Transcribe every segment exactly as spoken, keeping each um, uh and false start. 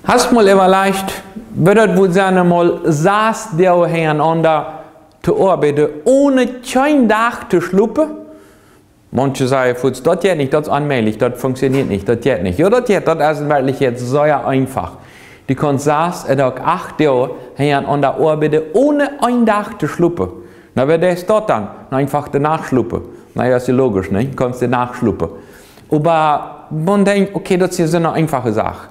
Hast mol äwalajcht, woo daut wudd sennen, mol sas Doag hinjarenaunda to oabeiden, onen kjeen Dach to schlopen? Manche sajen fuaz: "Daut jeit nich, daut es onmäajlich, daut funktioniert nich, daut jeit nich." Jo, daut jeit, daut es en Werkjlichkjeit sea eenfach. Du kaust sas, uk acht Doag hinjarenaunda oabeiden, onen een Dach to schlopen. Na, woo deist daut dan? Na, eenfach de Nacht schlopen. Na jo, es logisch, nich? Kaust de Nacht schlopen. Oba maun denkjt, okay, daut es soone eenfache Sach.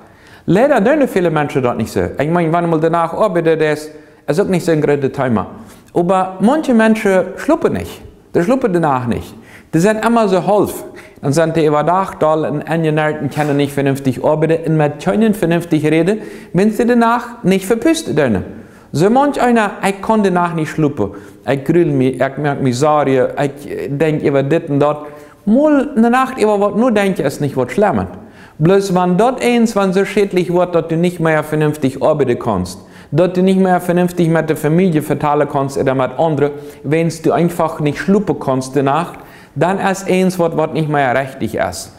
Leida doonen väle Menschen daut nich soo. Ekj meen, wan mol de Nacht oabeiden, daut es, es uk nich soon grootet Thema. Oba manche Menschen schlopen nich. Dee schlopen de Nacht nich. Dee sent emma soo haulf. Dan sent dee äwadach doll un enjenervt un kjennen nich venenftich oabeiden un met kjeenen venenftich räden, wan see de Nacht nich vepusten doonen. Soo manch eena, ekj kaun de Nacht nich schlopen. Ekj grul mie, ekj moak mie Sorjen, ekj denkj äwa dit un daut. Mol ne Nacht äwa waut nodenkjen es nich waut Schlemmet. Bloos wan daut eent, wan soo schädlich woat, daut du nich mea venenftich oabeiden kaust, daut du nich mea venenftich met de Famielje vetalen kaust ooda met aundre, wiels du eenfach nich schlopen kaust de Nacht, dan es eent waut, waut nich mea rechtich es.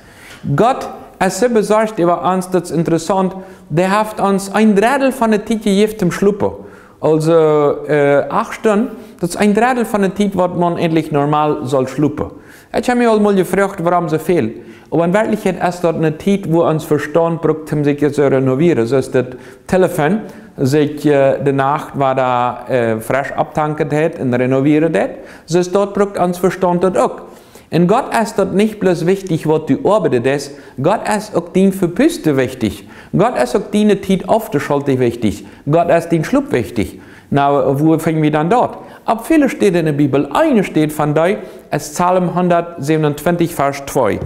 Gott es soo besorcht äwa ons, daut es interessaunt, dee haft ons een Dreddel von de Tiet jejäft toom schlopen. Aulsoo, äh, acht Stunden, daut es een Dreddel von de Tiet, waut maun eejentlich normal saul schlopen. Ekj hab mie aul mol jefroacht, wuarom soo väl. Oba en Werkjlichkjeit es daut ne Tiet, wua ons Vestaunt brukt, om sikj to renowieren. Soo aus daut Telefon sikj, äh, de Nacht wada, äh, fresch opptanken deit un renowieren deit, soo es daut, brukt ons Vestaunt daut uk. Un Gott es daut nich bloos wichtich, waut du oabeiden deist, Gott es uk dien Vepusten wichtich. Gott es uk diene Tiet auftoschalten wichtich. Gott es dien Schlop wichtich. Na, wua finj wie dan daut? Opp väle Städen en de Bibel. Eene Städ von dee es Psalm hundatsäwenuntwintich, Varsch twee.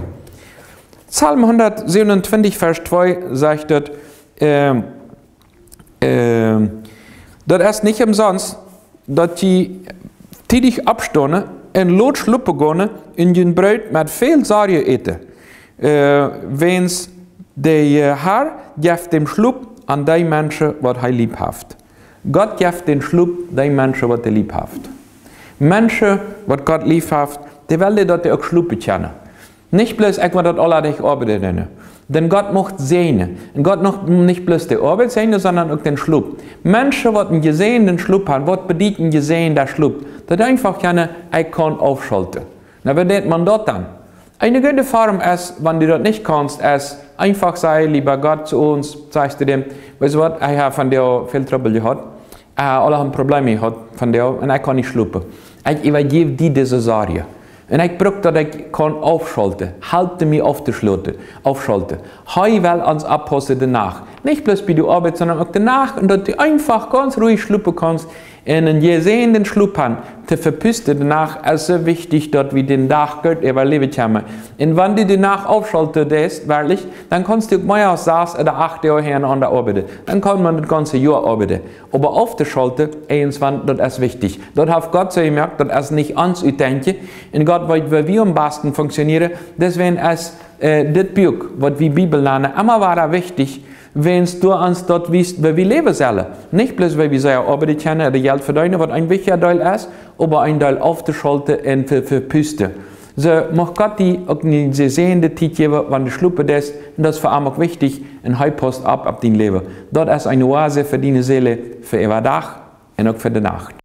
Psalm hundatsäwenuntwintich, Varsch twee sajcht daut, ähm, ähm, daut es nich omsonst, daut jie tiedich oppstonen un lot schlopen gonen un jun Broot met väl Sorjen äten. Äh, wiels de, äh, Herr jeft dän Schlop aun dee Menschen, waut hee lief haft. Gott jeft dän Schlop dee Menschen, waut hee lief haft. Menschen, waut Gott lief haft, dee well, daut dee uk schlopen kjennen. Nich bloos, ekj well daut aule Doag oabeiden doonen. Dan Gott mucht säajnen. Un Gott mucht nich bloos de Oabeit säajnen, sonda uk dän Schlop. Menschen, waut eenen jesäajenden Schlop haben, waut bediet een jesäajenda Schlop? Daut eenfach kjennen, ekj kaun aufschalten. Na, woo deit maun daut dan? Eene goode Form es, wan du daut nich kaust, es eenfach sajen: "Leewa Gott, to ons," sajchst du däm, "Weetst du waut, ekj hab vondoag väl Trubbel jehaut. Äh, aule haben Probleme jehaut vondoag un ekj kaun nich schlopen. Ekj äwajeff die dise Sorjen. Un ekj bruk daut ekj kaun aufschalten. Halp mie auftoschalten, aufschalten." Hee well ons oppaussen de Nacht. Nich bloos bie de Oabeit, sonda uk de Nacht. Un daut du eenfach gaunz ruhig schlopen kaust un eenen jesäajenden Schlop haben. To vepusten de Nacht es soo wichtich, daut wie dän Dach goot äwaläwen kjennen. Un wan du de Nacht aufschalten deist, werkjlich, dan kaust du uk mea aus sas ooda acht Doag hinjarenaunda oabeiden. Dan kaun maun daut gaunze Joa oabeiden. Oba auftoschalten, eenswan, daut es wichtich. Daut haft Gott soo jemoakt, daut es nich ons Utdenkjen. Un Gott weet, woo wie aum basten funktionieren. Deswäajen es, äh, dit Buak, waut wie Bibel nanen, emma wada wichtich, wiels doa ons daut wiest, woo wie läwen sellen. Nich bloos, woo wie sea oabeiden kjennen, de Jelt vedeenen, waut een wichtja Deel es, oba een Deel auftoschalten un ve-, vepusten. Soo, mucht Gott die uk eene jesäajende Tiet jäwen, wan du schlopen deist, un daut es fa am uk wichtich, un hee pausst opp, opp dien Läwen. Daut es eene Oase fa diene Seel, fa äwadach un uk fa de Nacht.